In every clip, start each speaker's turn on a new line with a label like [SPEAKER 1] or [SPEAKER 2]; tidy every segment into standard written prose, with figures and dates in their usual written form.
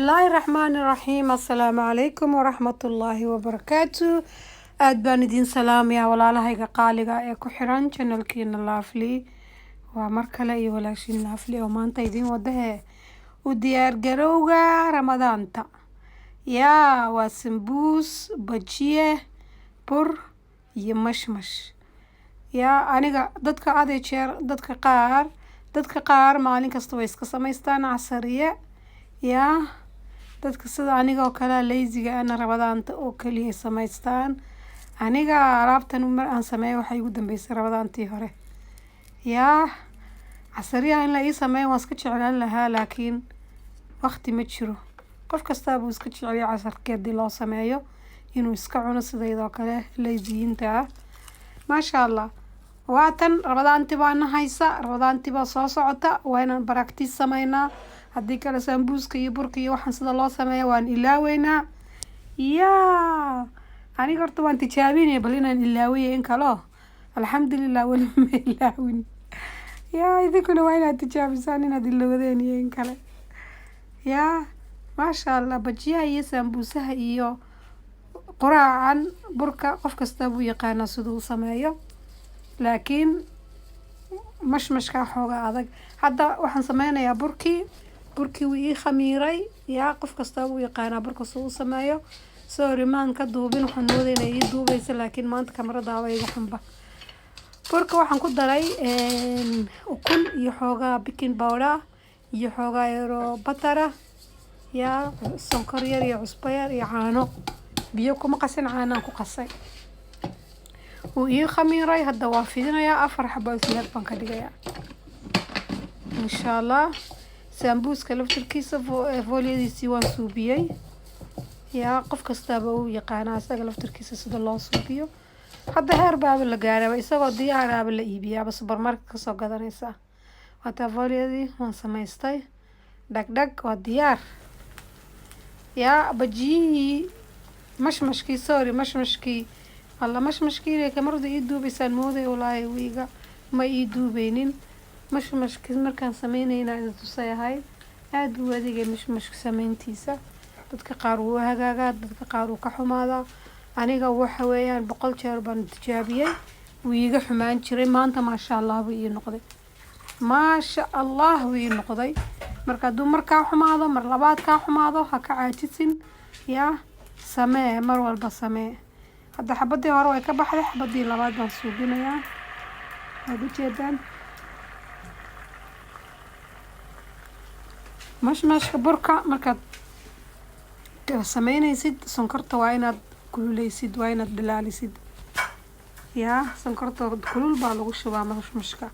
[SPEAKER 1] Bismillaahi Raxmaani Raxiim. Assalaamu calaykum waraxmatullaahi wabarakaatu. Aada baan idiin salaamayaa walaalahayga qaaliga ee ku xiran channelkiina Lovely. Waa mar kale iyo walaashiin Lovely oo maanta idiin wadahe u diyaargarowga Ramadaanta. Yaa waa sambuus, bajiye, bur iyo mashmash. Yaa aniga dadka had iyo jeer dadka qaar maalin kasta way iska samaystaan casariye. Yaa dadka sida aniga oo kale lazy-ga ana Ramadaanta oo kaliya samaystaan. Aniga alaabtan mar aan sameeyo waxay igu dambeysay Ramadaantii hore. Yaa casariyaha in la ii sameeyo waan iska jeclaan lahaa, laakiin waqti ma jiro. Qof kastaa buu iska jecel yahay casarkii haddii loo sameeyo inuu iska cuno sidaydoo kale lazy-yiinta ah. Maasha Allah, waatan Ramadaanti baana haysa, Ramadaanti baa soo socota. Waa inaan practice sameynaa, haddii kale sambuuska iyo burka iyo waxaan sida loo sameeyo waan ilaaweynaa. Yaa aniga horta waan tijaabinaya bal inaan ilaawiyo in kaloo. Alxamdulilah, weli ma ilaawin. Yaa idinkuna waa inaad tijaabisaan inaad ilowdeen iyo in kale. Yaa maasha Allah, bajiyaha iyo sambuusaha iyo quraacan burka qof kasta buu yaqaanaa siduu u sameeyo, laakiin mashmashkaa xoogaa adag. Hadda waxaan sameynayaa burkii. Burkii wuu ii khamiiray. Yaa qof kasta wuu yaqaanaa burka siduu u sameeyo. Sorry, maan ka duubin, waxaan moodaya inay ii duubeysa, laakiin maanta kamaradaaba iga xunba. Burka waxaan ku daray ukun iyo xoogaa baking powder iyo xoogaa yaroo butter ah, yaa sonkor yar iyo cusbo yar iyo caano. Biyo kuma qasin, caanaan ku qasay. Wuu ii khamiiray, hadda waa fidinayaa. Afar xabo isleeg baan ka dhigayaa, insha Allah. Sambuuska laftirkiisa foolyadiisii waan suubiyey. Yaa qof kastaaba uu yaqaanaa isaga laftirkiisa sida loo suubiyo. Hadda heer baaba la gaaraba, isagoo diyaaraaba la iibiyaaba, supermarket kasoo gadanaysaa. Waataa foolyadii waan samaystay, dhag dhag, waa diyaar. Yaa bajiyihii, mashmashkii, sorry, mashmashkii. Alla, mashmashkii inay kamarada ii duubaysaan mooday, walaahi wiiga ma ii duubeynin. Mashmashki markaan sameynayna idin tusay ahayd. Aada buu adigay mashmashka sameyntiisa. Dadka qaar wuu hagaagaa, dadka qaar wuu ka xumaadaa. Aniga waxa weeyaan 100 jeer baan tijaabiyey, wuu iiga xumaan jiray. Maanta maasha Allah buu ii noqday, maasha Allah buu ii noqday. Marka hadduu markaa xumaado, mar labaad kaa xumaado, ha ka caajisin. Yaa samee, mar walba samee. Hadda xabadii hore way ka baxday, xabadii labaad baan suubinayaa, waad ujeedaan. Mashmashka burka markaad sameynaysid, sonkorta waa inaad kululeysid, waa inaad dhalaalisid. Yaa sonkorta kulul baa lagu shubaa mashmashka.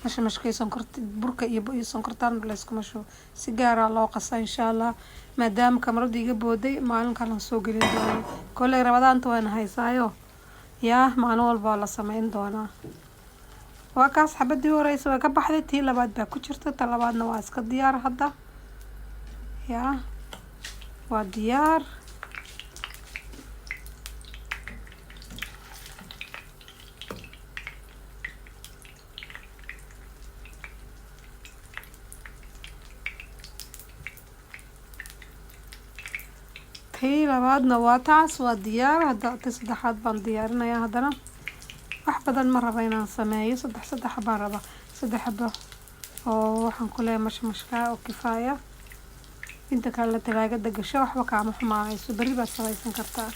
[SPEAKER 1] Mashmashka iyo sonkorta, burka iyo sonkortan layskuma shubo, si gaaraa loo qasaa. Insha Allah, maadaama kamarada iga booday, maalin kalan soo gelin doona. Kolley Ramadaanta waana haysaayo, yaa maalin walba waa la sameyn doonaa. Waa kaas, xabadii horeysa way ka baxday, tii labaad baa ku jirta. Ta labaadna waa iska diyaar hadda. Yaa waa diyaar. Tii labaadna waa taas, waa diyaar. Hadda tii saddexaad baan diyaarinayaa. Haddana wax badan ma raba inaan sameeyo, saddex saddex baan rabaa, saddex xabo oo waxaan ku leeyahay mashmashka oo kifaaya. Inta kalena talaagada gasho, waxba kaama xumaanayso, berri baad samaysan kartaa.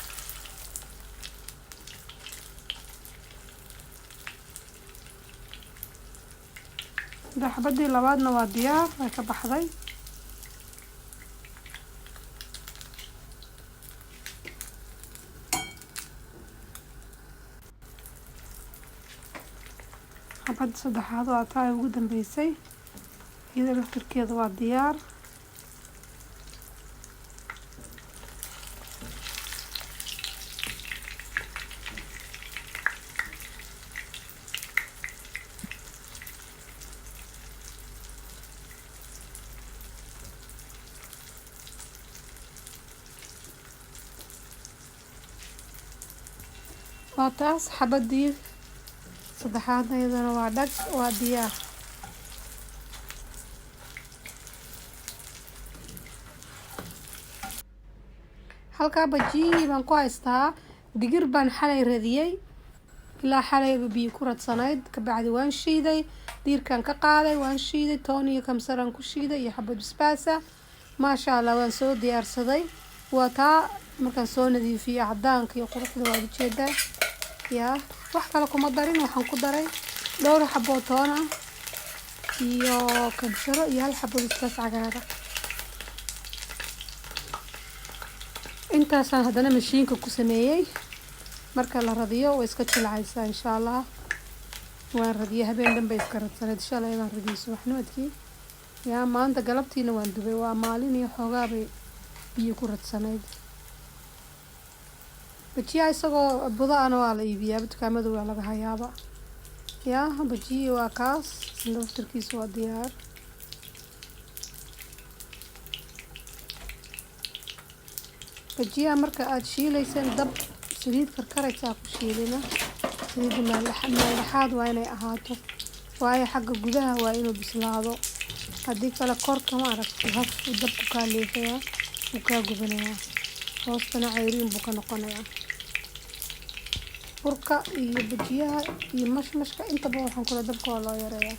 [SPEAKER 1] Hadda xabadii labaadna waa diyaar, way ka baxday. Xabadda saddexaad waa taa ay ugu dambeysay, iyada laftirkeeda waa diyaar. Waa taas, xabadii saddexaadna iyadana waa dhag, waa diyaar. Halkaa bajiyihii baan ku haystaa. Digir baan xalay radiyey, ilaa xalayba biyo ku radsanayd. Kabacdi waan shiiday, diirkaan ka qaaday, waan shiiday, toon iyo kamsaraan ku shiiday iyo xabad basbaasa. Maasha Allah, waan soo diyaarsaday. Waa taa markaan soo nadiifiyey, cadaanka iyo quruxda waad ujeedaa. Yaa wax kale kuma darin, waxaan ku daray dhowr xaboo toon ah iyo kamsaro iyo hal xabo basbaas cagaara. Intaasaan haddana mashiinka ku sameeyey. Marka la radiyo way iska jilcaysaa insha Allah. Waan radiyey, habeen dhan bay iska radsaneyd. Shalay baan radiyey subaxnimadkii, yaa maanta galabtiina waan dubay. Waa maalin iyo xoogaa bay biyo ku radsanayd. Bajiyaha isagoo budo ana waa la iibiyaaba, dukaamada waa laga hayaaba. Yaa bajiyihii waa kaas, laftarkiisu waa diyaar. Bajiyaha marka aada shiilayseen, dab saliid karkaraysaa ku shiilina. Saliidda meeldhexaad waa inay ahaato, waayo xagga gudaha waa inuu bislaado. Haddii kale korka ma aragtay haf uu dabku kaa leefayaa, wuu kaa gubanayaa, hoostana cayriin buu ka noqonayaa. Burka iyo bajiyaha iyo mashmashka intaba waxaan kula dabka waa loo yareeyaa.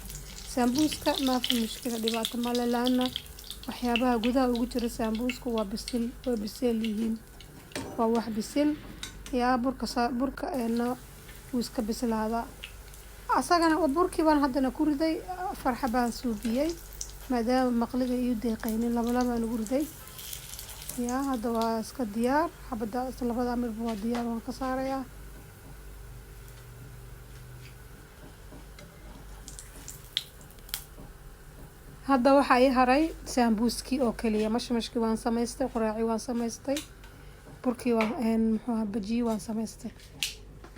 [SPEAKER 1] Saambuuska maafi mushkila, dhibaato male, laana waxyaabaha gudaha ugu jira saambuuska waa bisil, waa biseel yihiin, waa wax bisil. Yaa burka burka eena wuu iska bislaadaa asagana. Burkii baan haddana ku riday, afar xabaan suubiyey maadaama maqliga iyo deeqaynin, laba labaan ugu riday. Yaa hadda waa iska diyaar, xabada labada mirba waa diyaar, waan ka saarayaa. Hadda waxaa ii haray saambuuskii oo keliya. Mashmashkii waan samaystay, quraacii waan samaystay, burkii waan muxuu ahaa, bajiyii waan samaystay.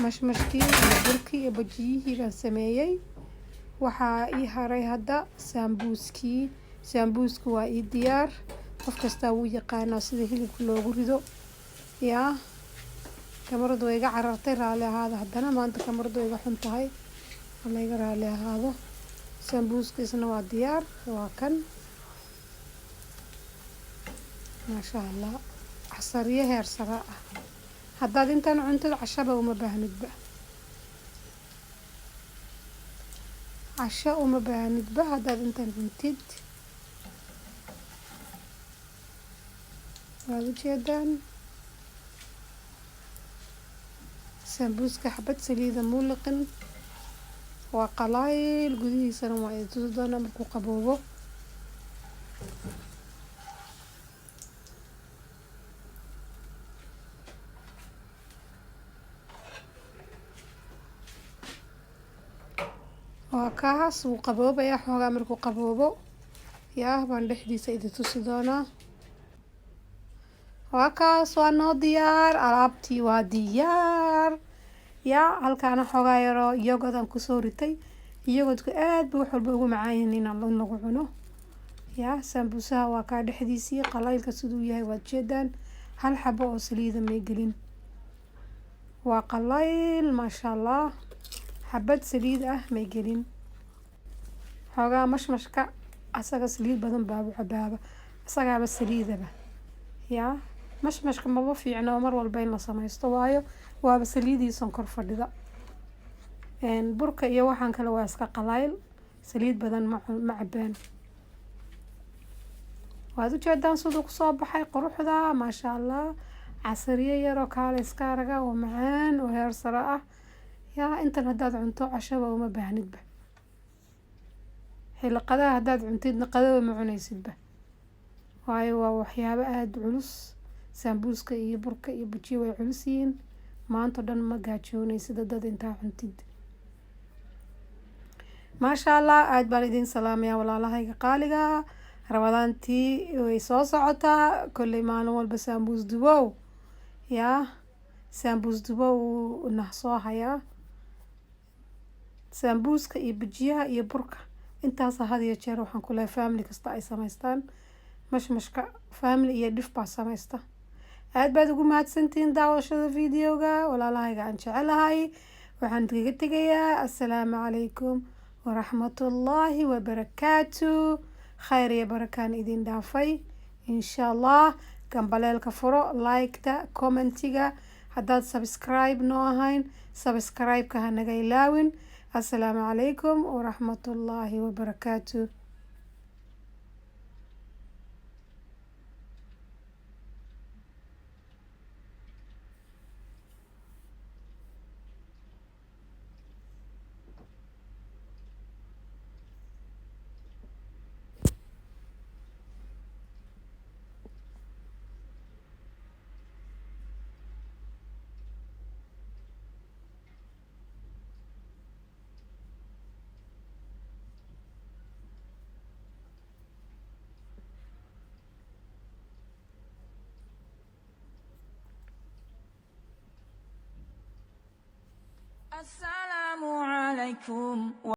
[SPEAKER 1] Mashmashkii iyo burkii iyo bajiyihii baan sameeyey. Waxaa ii haray hadda saambuuskii. Saambuuska waa ii diyaar. Qof kastaa wuu yaqaanaa sida hilibka loogu rido. Yaa kamaradu way iga carartay, raali ahaado. Haddana maanta kamaradu way iga xun tahay, hala iga raali ahaado. Saambuuskiisna waa diyaar, waa kan, maasha Allah, casariyo heer sare ah. Haddaad intaan cuntid cashaba uma baahnidba, casho uma baahnidba haddaad intaan cuntid. Waad ujeedaan saambuuska xabad saliida muuliqin, waa qalayl. Gudihiisana waa idin tusi doonaa markuu qaboobo. Waa kaas, wuu qaboobayaa xoogaa. Markuu qaboobo yaa baan dhexdiisa idin tusi doonaa. Waa kaas, waa noo diyaar, alaabtii waa diyaar. Yaa halkaana xoogaa yaroo yogodaan kusoo ritay. Yogodku aad buu wax walba ugu macaan yahay in lagu cuno. Yaa saambuusaha waa kaa dhexdiisii qalaylka siduu yahay waad jeedaan. Hal xabo oo saliida may gelin, waa qalayl maasha Allah, xabad saliid ah may gelin. Xoogaa mashmashka asaga saliid badan baabu cabaaba, asagaaba saliidaba. Yaa mashmashka maba fiicno mar walba in la samaysto, waayo waaba saliidii sonkor fadhida. Burka iyo waxaan kale waa iska qalayl, saliid badan ma cabaan. Waad ujeedaan siduu kusoo baxay quruxda, maasha Allah, casariyo yaroo kaale iska araga oo macaan oo heer sare ah. Yaa intan haddaad cunto cashaba uma baahnidba. Xilli qadaha haddaad cuntidna qadaba ma cunaysidba, waayo waa waxyaabo aada culus. Saambuuska iyo burka iyo bajiya way culus yihiin, maanta o dhan ma gaajoonaysid haddaad intaa cuntid. Maasha Allah, aada baan idin salaamayaa walaalahayga qaaliga. Ramadaantii way soo socotaa kolley, maalin walba saambuus dubow, yaa saambuus dubow wuu nah soo hayaa. Saambuuska iyo bajiyaha iyo burka intaasa had iyo jeer waxaan ku lehay family kasta ay samaystaan. Mashmashka family iyo dhif baa samaysta. Aad baad ugu mahadsantihiin daawashada videoga, walaalahayga aan jecelahay. Waxaan idinkaga tegayaa assalaamu calaykum waraxmatullaahi wabarakaatu. Khayr iyo barakaan idin dhaafay insha Allah. Gambaleelka furo, like-ta, comment-iga. Haddaad subscribe noo ahayn, subscribe-ka ha naga ilaawin. Assalaamu calaykum waraxmatullaahi wabarakaatu.
[SPEAKER 2] Assalamu alaikum.